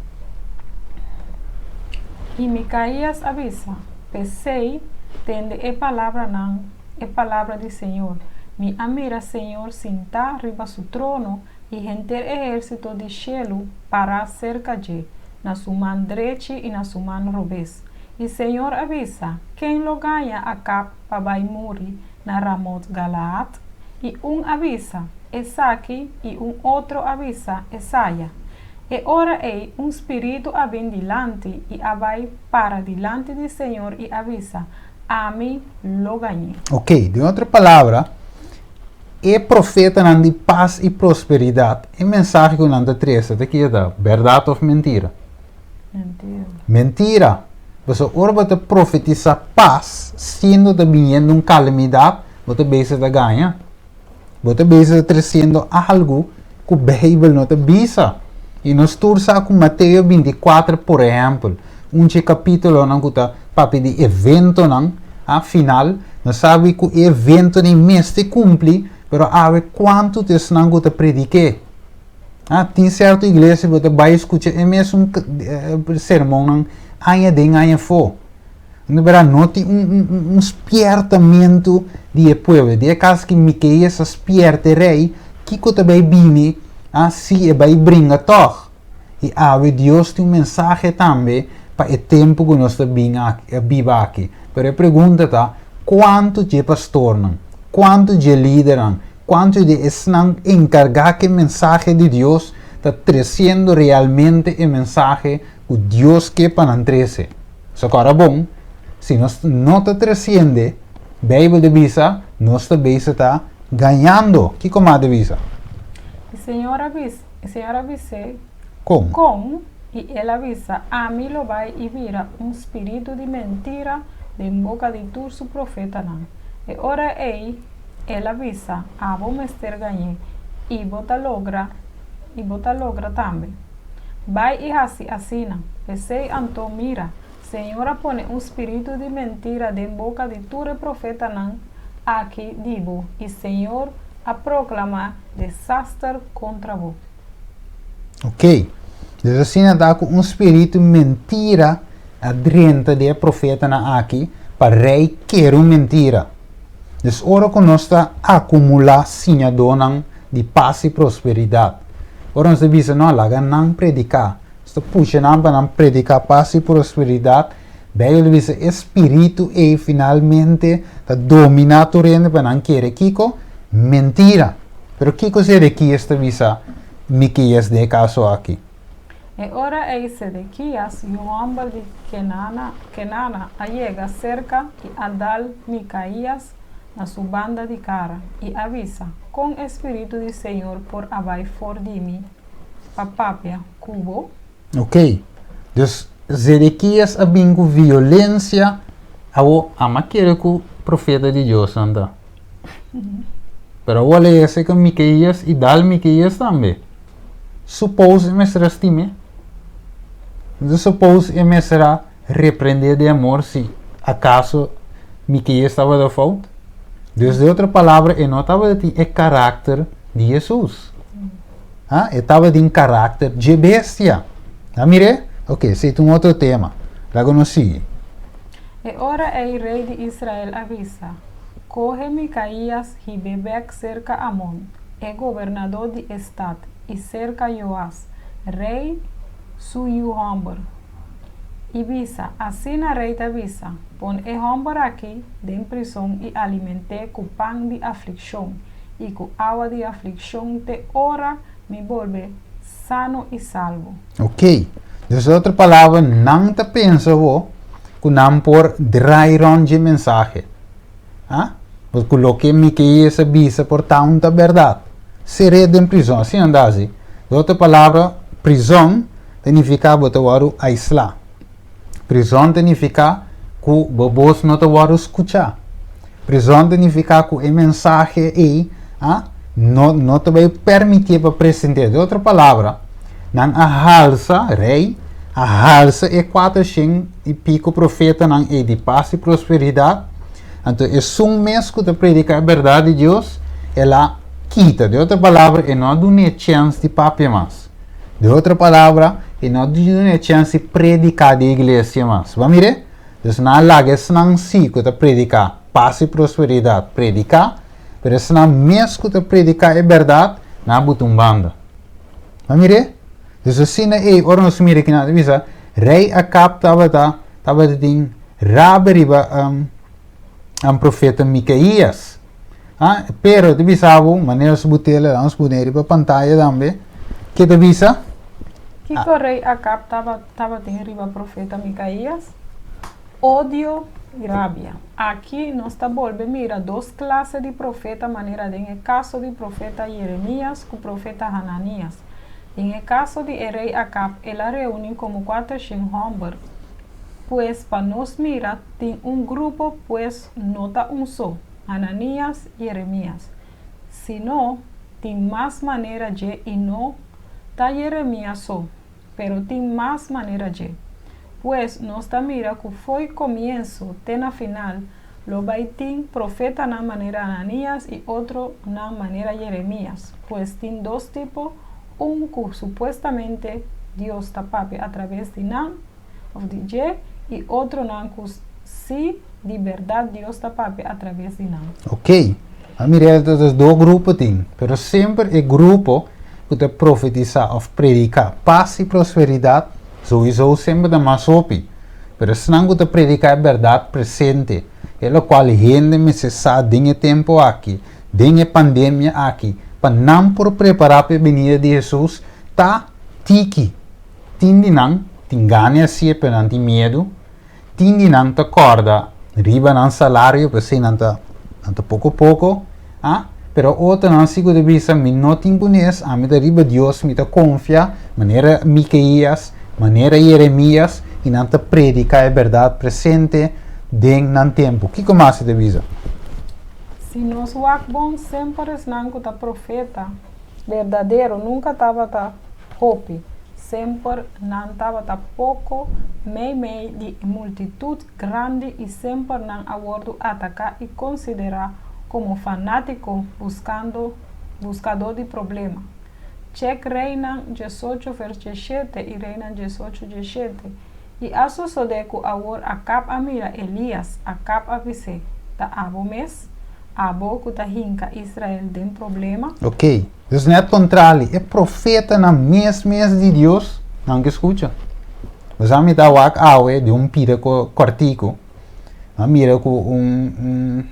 B: I Mikaías a bisa, P'esei, tende e palabranan, e palabra di señor, Mi a mira señor sintá riba su trono i henter ehérsito di shelu pará serka dje, na su man drechi i na su man robes. I señor a bisa, Ken lo gaña Akab pa bai muri na Ramot-Galaad? I un a bisa, Esaki, i un otro a bisa, Esaya. E ora ei un spiritu a bin dilanti i a bai para dilanti di señor i a bisa, Ami lo gañ'é.
A: Ok, den otro palabra, e profetanan di pas i prosperidat, e mensahe ku nan ta trese ta keda bèrdat òf mentira?
B: Mentira.
A: Mentira! Pasobra ora bo ta profetisá pas, siendo ta biniendo un kalamidat, bo ta bezig ta gaña. Bo ta bezig ta tresiendo algu ku Beibel no ta bisa. I nos tur sa ku Mateo bintikuater, por ehèmpel, un dje kapítulonan ku ta papia di eventonan a final, nos sabi ku e eventonan mester kumpli, pero awe kuantu ta esnan ku ta predik'é? A tin sierto iglesia bo ta bai skucha e mesun sermonnan aña den aña afó. Unda bera no tin un un un spiertamentu di e pueblo. Den e kas ki Miqueas a spierta e rei, kiko ta bai bini a si e bai bringa tòg? I awe Dios tin un mensahe tambe pa e tempu ku nos ta bin aki biba aki. Pero e pregunta ta, kuantu dje pastornan, kuantu dje lidernan, Kuantu di esnan enkargá ku e mensahe di Dios ta tresiendo realmente e mensahe ku Dios ke pa nan trese? So kòrda bon, si nos no ta tresiende, Beibel ta bisa, nos ta bisa ta gañando. Kiko mas ta bisa?
B: E Señor a bisa, e Señor a bis'é,
A: Kon?
B: Kon? I el a bisa, Ami lo bai i bira un spiritu di mentira den boka di tur su profetanan. E ora ei El a bisa, Abo mester gañ'é, i bo ta logra, i bo ta logra tambe. Bai i hasi asina. P'esei anto, mira, Señor a pone un spiritu di mentira den boka di tur e profetanan aki di bo, i Señor a proklamá desaster kontra bo.
A: Ok. Dus asina ta ku un spiritu mentira a drenta den e profetanan aki pa rei kere un mentira. Dus ora ku nos ta akumulá siñadónan di pas i prosperidat, ora nos ta bisa, No, laga nan prediká, nos ta pusha nan pa nan prediká pas i prosperidat, Beibel ta bisa e spiritu ei finalmente ta dominá tur hende pa nan kere kiko? Mentira! Pero kiko Sedekias ta bisa Mikias den e kaso aki?
B: E ora ei Sedekias, yu hòmber di Kenana, Kenana, a yega serka i a dal Mikaías na su banda di kara, i a bisa, Kon e spiritu di señor por a bai for di mi pa papia ku bo?
A: Ok, dus Zedekias a bin ku violensia. Awor, ama kere ku profeta di Dios nan ta. Pero awor lesa ku Mikaías i dal Mikaías tambe. Suppose e mester a stim'é? Entonces suppose e mester a reprendé den amor si acaso Miqueas tabata fout? Dus den otro palabra e no tabatin e karakter di Hesus. Ha? E tabatin karakter dje bestia. A mir'é? Ok, esei ta un otro tema. Laga nos sigui.
B: E ora ei rei di Israel a bisa, Kohe Micaías hib'é bèk serka Amon. e gobernadó di e stat, i serka Joas, rei su yu hòmber, i bisa, Asina rei ta bisa, Pon e hòmber akí den prison i aliment'é ku pan di aflikshon i ku awa di aflikshon te ora mi bolbe sano i salvo.
A: Ok. Dus otro palabra, nan ta pensa bo ku nan por draai rònt dje mensahe. Ha? Bo ku loke Miqueas a bisa por ta un ta bèrdat. Ser'é den prizon, asina nan ta hasi. Den otro palabra, prizon ta nifiká bo ta wòrdu aislá. Prizon ta nifiká ku bo bos no ta wòrdu skuchá. Prizon ta nifiká ku e mensahe ei, ha, no no ta bai permitié pa present'é. Den otro palabra, nan a halsa, rei a halsa e kuatershen i piko profetanan ei di pas i prosperidat. Anto esun mes ku ta prediká e bèrdat di Dios, el a kita. Den otro palabra, e no a dun'é chèns di papia mas. Den otro palabra, e no a dun'é chèns di prediká den iglesia mas. Bo a mir'é? Dus nan a laga esnan sí ku ta prediká pas i prosperidat prediká, pero esnan mes ku ta prediká e bèrdat, nan a buta un banda. Bo a mir'é? Dus asina ei, ora nos mira kinan ta bisa, Rei Akab tabata tabata tin rabia riba um, profeta Mikaías. Ah, pero ta bisa bo, manera su butela, nos pone riba pantaya tambe, ke ta bisa?
B: Kiko Rei Akab tabatin riba profeta Mikaías? Odio i rabia. Aki nos ta bolbe mira dos klase di profeta manera den e kaso di profeta Yeremías ku profeta Hananías. Den e kaso di e rei Akab, el a reuní komo kuatershen hòmber. Pues pa nos mira tin un grupo pues no ta un so, Hananías, Yeremías. Sino tin mas manera dje i no ta Yeremías so, pero tin mas manera dje. Pues nos ta mira ku fo'i komienso te na final lo bai tin profetanan manera Hananías i otronan manera Yeremías. Pues tin dos tipo, un ku supuestamente Dios ta papia atraves di nan, òf di dje, i otronan ku sí di bèrdat Dios ta papia atraves di nan.
A: Ok, a mira e ta dos grupo tin, pero semper e grupo ku ta profetisá òf prediká pas i prosperidat souiso semper ta mas hopi, pero esnan ku ta prediká e bèrdat presente, e lokual hende mester sa den e tempu aki, den e pandemia aki, pa nan por prepará pa e binida di Hesus, ta tiki. Tin di nan tin gana e hasié pero nan tin miedu. Tin di nan ta kòrda riba nan salario p'esei nan ta nan ta poko poko, ah, pero otronan si ku ta bisa mi no tin kunes, ami ta riba Dios mi ta konfia, manera Mikeías, manera Yeremías, i nan ta prediká e bèrdat presente den nan tempu. Kiko mas e ta bisa?
B: Si nos wak bon, semper esnan ku ta profeta berdadero nunka tabata hopi, semper nan tabata poko meimei di e multitut grandi i semper nan a wòrdu ataká i konsiderá komo fanátiko buskando buskadó di problema. Chèk Reinan diesocho vers diesshete i Reinan diesocho diesshete. I a sosodé ku awor Akab a mira Elias, Akab a bis'é, Ta abo mes? Abo ku ta hinka Israel den problema?
A: Ok. Dus net kontrali, e profetanan mes mes di Dios nan ke skucha. Bo sa mi ta wak awe di un pida kòrtiku, mi a mira ku un un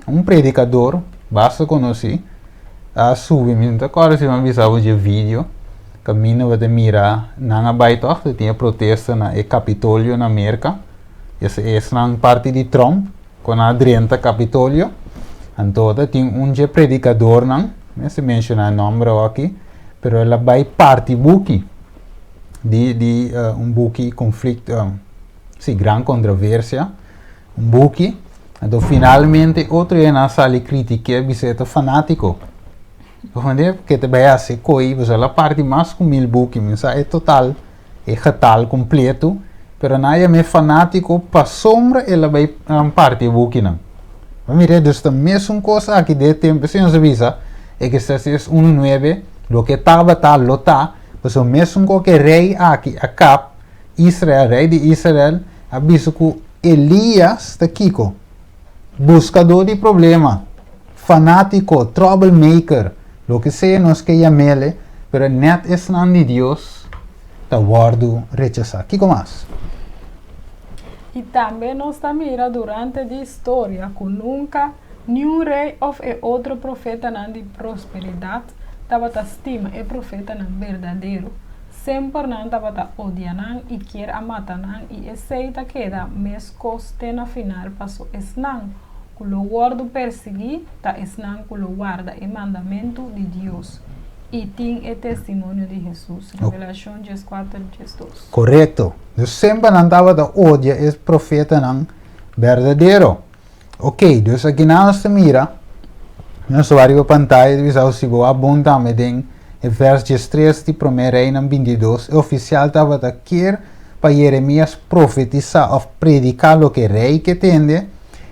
A: un predikador basta konosí a subi, mi no ta kòrda si mi a bisa bo dje video, kaminda bo ta mira nan a bai tòg, ta tin e protesta na e Kapitolio na Merka, esnan parti di Trump. Kon a drenta Kapitolio, anto ta tin un dje predikadornan, mi mester menshoná e nòmber awoki, pero el a bai parti buki di di un buki konflikto, si gran kontroversia, un buki, anto finalmente otro hende a sali kritik'é bisa e ta fanátiko. Comprende? Ke ta bai hasi koi, pasobra el a parti mas ku mil buki, mi no sa e total. E getal kompleto, pero nan a yam'é fanátiko pasobra el a bai parti e bukinan. Bo mira, dus ta mesun kos aki den e tempu. Esei nos a bisa, Eclesiastes unu nuebe, Loke tabata, lo ta, pasobra mesun kos ku e rei aki, Akab, Israel, rei di Israel, a bisa ku Elias ta kiko? Buskadó di problema, fanátiko, troublemaker, loke sea nos ke yam'ele, pero nèt esnan di Dios ta wòrdu rechasá. Kiko mas?
B: I tambe nos ta mira durante di historia ku nunka niun rei òf e otro profetanan di prosperidat tabata stima e profetanan berdadero. Semper nan tabata odia nan i kier a mata nan i esei ta keda meskos te na final paso esnan ku lo wòrdu persiguí ta esnan ku lo warda e mandamentu di Dios i tin e testimonio di Hesus. Revelashon dieskuater diesdos.
A: Korekto. Dus semper nan tabata odia e profetanan berdadero. Ok, dus akinan nos ta mira, nos ta wak riba pantaya ta bisa si bo a bon tambe den e vers diestres di Promé Reinan bintidos, e ofisial tabata kier pa Yeremías profetisá òf prediká loke rei ke tende,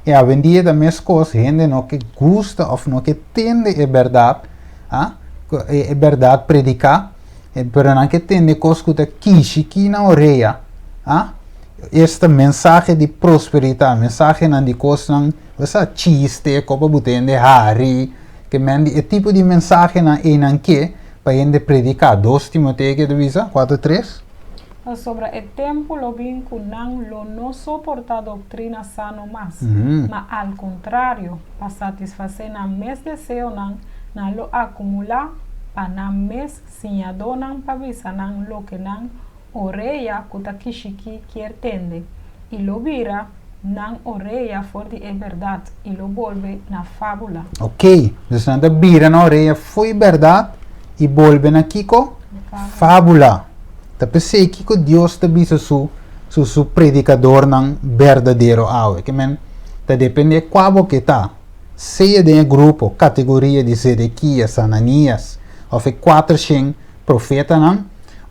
A: i awendia ta meskos, hende no ke gusta òf no ke tende e bèrdat. Ah, e bèrdat prediká, pero nan ke tende kos ku ta kishikí nan orea. Ah, esta mensahe di prosperitat, mensahenan di kosnan, bo sa, chiste, kopa bo tende hari, ke men di e tipo di mensahenan ei nan ke pa hende prediká. 2 Timoteo ke ta bisa? 4, 3.
B: Pasobra e tempu lo bin ku nan lo no soportá doktrina sano mas, ma al kontrario, pa satisfasé nan mes deseonan, nan lo akumulá pa nan mes siñadónan pa bisa nan loke nan orea ku ta kishikí kier tende, i lo bira nan orea for di e bèrdat i lo bolbe na fábula.
A: Oké, dus nan ta bira nan orea fo'i bèrdat i bolbe na kiko? Fábula. Ta p'esei kiko Dios ta bisa su su su predikadornan berdadero awe? Ke men ta dependé kua bo ke ta, sea den e grupo, kategoria di Zedekias, Hananias òf e kuatershen profetanan,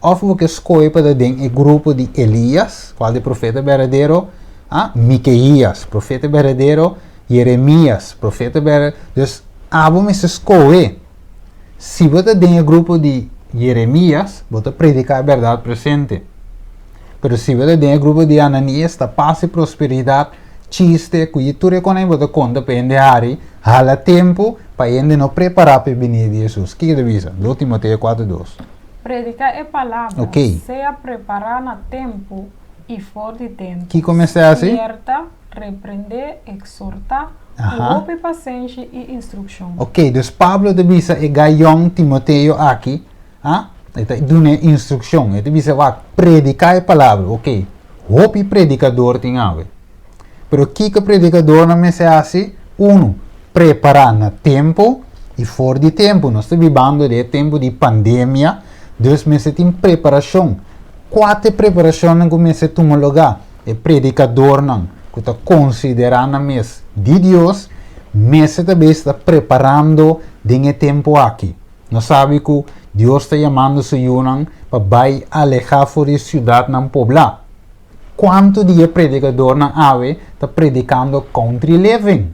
A: òf bo ke skohe pa ta den e grupo di Elias, kual ta e profeta berdadero, a Mikeías, profeta berdadero, Jeremias, profeta berdadero. Dus abo mester skohe. Si bo ta den e grupo di Jeremias, bo ta prediká e bèrdat presente. Pero si bo ta den e grupo di Ananias, ta pas i prosperidat, chiste, ku i tur e konai bo ta konta pa hende hari, hala tempu pa hende no prepará pa e binida di Hesus. Kiko ta bisa? 2 Timoteo 4, 2.
B: Prediká e palabra, sea prepará na tempu i for di tempu.
A: Kiko mester hasi?
B: Spierta, reprendé, eksortá, Ku hopi pasenshi i instrukshon.
A: Ok, dus Pablo ta bisa e gai yòn Timoteo aki, a, e ta dun'é instrukshon. E ta bisa, wak, prediká e palabra. Ok, hopi predikador tin awe. Pero kiko predikadornan mester hasi? Unu, prepará na tempu i for di tempu. Nos ta bibando den e tempu di pandemia, dus mester tin preparashon. Kua ta e preparashonnan ku mester tuma lugá? E predikadornan ku ta konsiderá nan mes di Dios mester ta bes ta preparando den e tempu aki. Nos sabi ku Dios ta yamando su yunan pa bai alehá for di siudatnan poblá. Kuantu di e predikadornan awe ta predikando country living?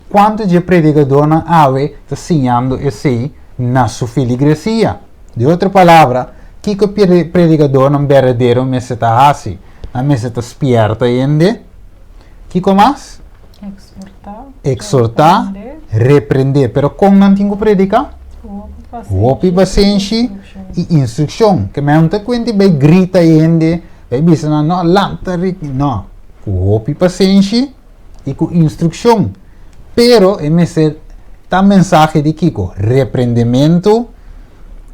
A: Kuantu di e predikadornan awe ta siñando esei na su filigresia? Di otro palabra, kiko predikadornan berdadero mester ta hasi? Nan mester ta spièrta hende. Kiko mas?
B: Eksortá.
A: Eksortá, reprendé. Pero kon nan tin ku prediká? Hopi pasenshi i instrukshon. Ke men no ta kuenti bai grita hende, bai bisa nan, no, lanta, no. Ku hopi pasenshi. i ku instrukshon, pero e mester ta mensahe di kiko? Reprendementu,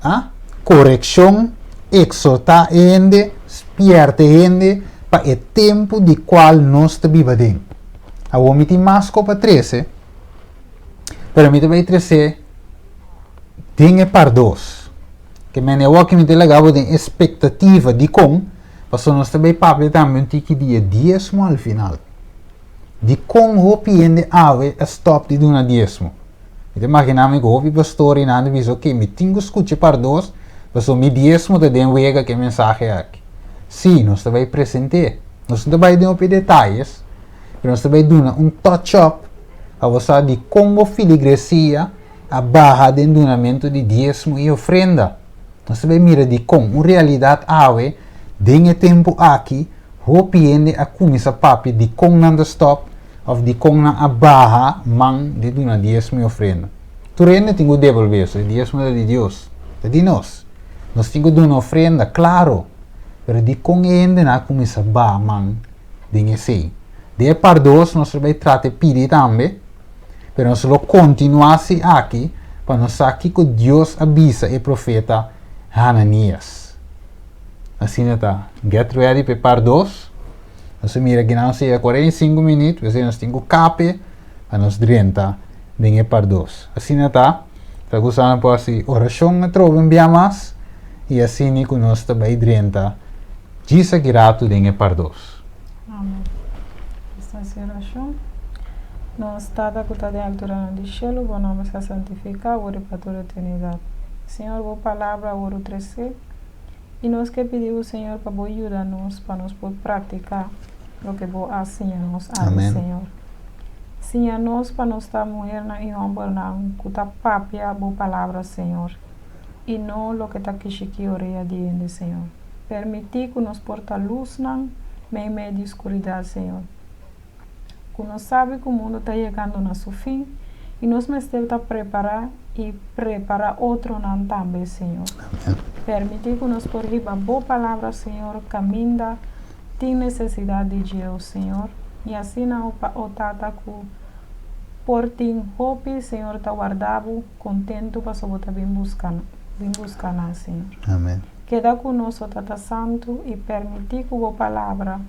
A: a, korekshon, eksortá e hende, spièrta e hende pa e tempu di kual nos ta biba den. Awor mi tin mas ku pa trese, pero mi ta bai trese den e par dos. Ke mene awor ki mi ta laga bo den espektativa dikon, pasobra nos ta bai papia tambe un tiki di e diesmo al final. Dikon hopi hende awe a stòp di duna diesmo? Mi ta imaginá mi ku hopi pastor i nan ta bisa, oke, mi tin ku skucha par dos, pasobra mi diesmo ta den wega ku e mensahe aki. Sí, nos ta bai present'é. Nos no ta bai den hopi detayes, pero nos ta bai duna un touch up pa bo sa dikon bo filigresia a baha den dunamentu di diesmo i ofrenda. Nos ta bai mira dikon un realidat awe den e tempu aki hopi hende a kuminsá papia dikon nan ta stòp òf dikon nan a baha man di duna diesmo i ofrenda. Tur hende tin ku debolbé eso, e diesmo ta di Dios, ta di nos. Nos tin ku duna ofrenda, klaro, pero dikon e hendenan a kuminsá baha man den esei? Den e par dos nos ta bai trata e pidi tambe. Pero nos lo kontinuá si aki pa nos sa kiko Dios a bisa e profeta Hananias. Asina ta. Get ready pa e par dos. Nos a mira kinan nos a yega 45 minüt, p'esei nos tin ku kape pa nos drenta den e par dos. Asina ta. Ta gusta nan por hasi orashon atrobe un bia mas i asina ku nos ta bai drenta djis aki ratu den e par dos.
B: Amen. Nos ta hasi orashon. Nos Tata ku ta den alturanan di shelu, bo nòmber sea santifiká awor i pa tur eternidat. Señor, bo Palabra a wòrdu tresé, i nos ke pidi bo, Señor, pa bo yuda nos pa nos por praktiká loke bo a siña nos awe, Señor. Siña nos pa nos ta muhernan i hombernan ku ta papia Bo Palabra, Señor, i no loke ta kishikí orea di hende, Señor. Permití ku nos por ta lusnan meimei di skuridat, Señor. Ku nos sabi ku mundu ta yegando na su fin i nos mester ta prepará i prepará otronan tambe, Señor. Permití ku nos por hiba Bo Palabra, Señor, kaminda tin nesesidat di dje, o Señor. I asina, o Pa, o Tata, ku por tin hopi, Señor, ta warda Bo kontentu pasobra Bo ta bin buska, bin buska nan, Señor.
A: Amen.
B: Keda ku nos, o Tata Santu, i permití ku Bo Palabra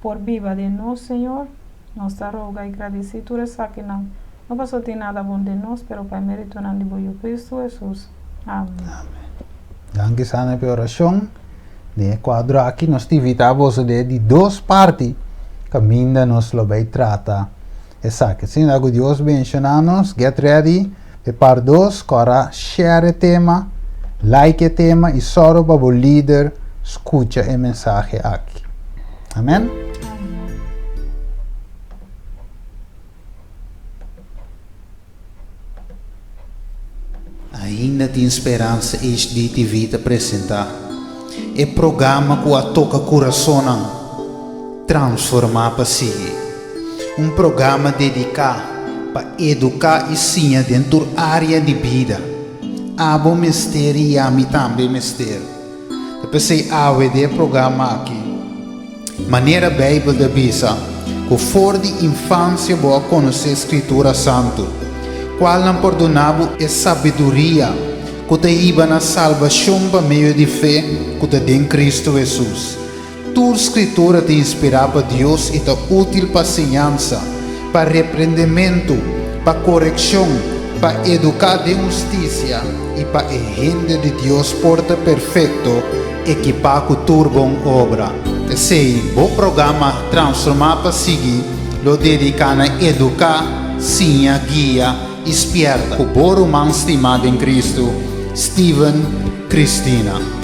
B: por biba den nos, Señor. Nos ta roga i gradisí tur esakinan, no pasobra tin nada bon den nos, pero pa e meritonan di Bo Yu Kristu Hesus. Amen.
A: Amen. Danki Sanne pa e orashon. Den e kuadro aki nos ta invitá boso den e di dos parti kaminda nos lo bai trata esaki. Asina ku Dios benshoná nos, get ready pa e part dos, kòrda share e tema, like e tema i sòru pa bo lider skucha e mensahe aki. Amen.
C: Ainda tin speransa HDTV ta presenta e programa ku a toka kurasonnan, Transformá pa Sigui. Un programa dediká pa eduká i siña den tur área di bida. Abo mester i ami tambe mester. Ta p'esei awe den e programa aki, manera Beibel ta bisa ku for di infansia bo a konosé Skritura Santu, kualnan por duna bo e sabiduria ku ta hiba na salbashon pa medio di fe ku ta den Kristu Hesus. Tur Skritura ta inspirá pa Dios i ta útil pa siñansa, pa reprendementu, pa korekshon, pa eduká den hustisia i pa e hende di Dios por ta perfekto, ekipá ku tur bon obra. P'esei, bo programa Transformá pa Sigui lo dediká na eduká, siña, guia i spièrta ku bo ruman stimá den Kristu, Steven Christina.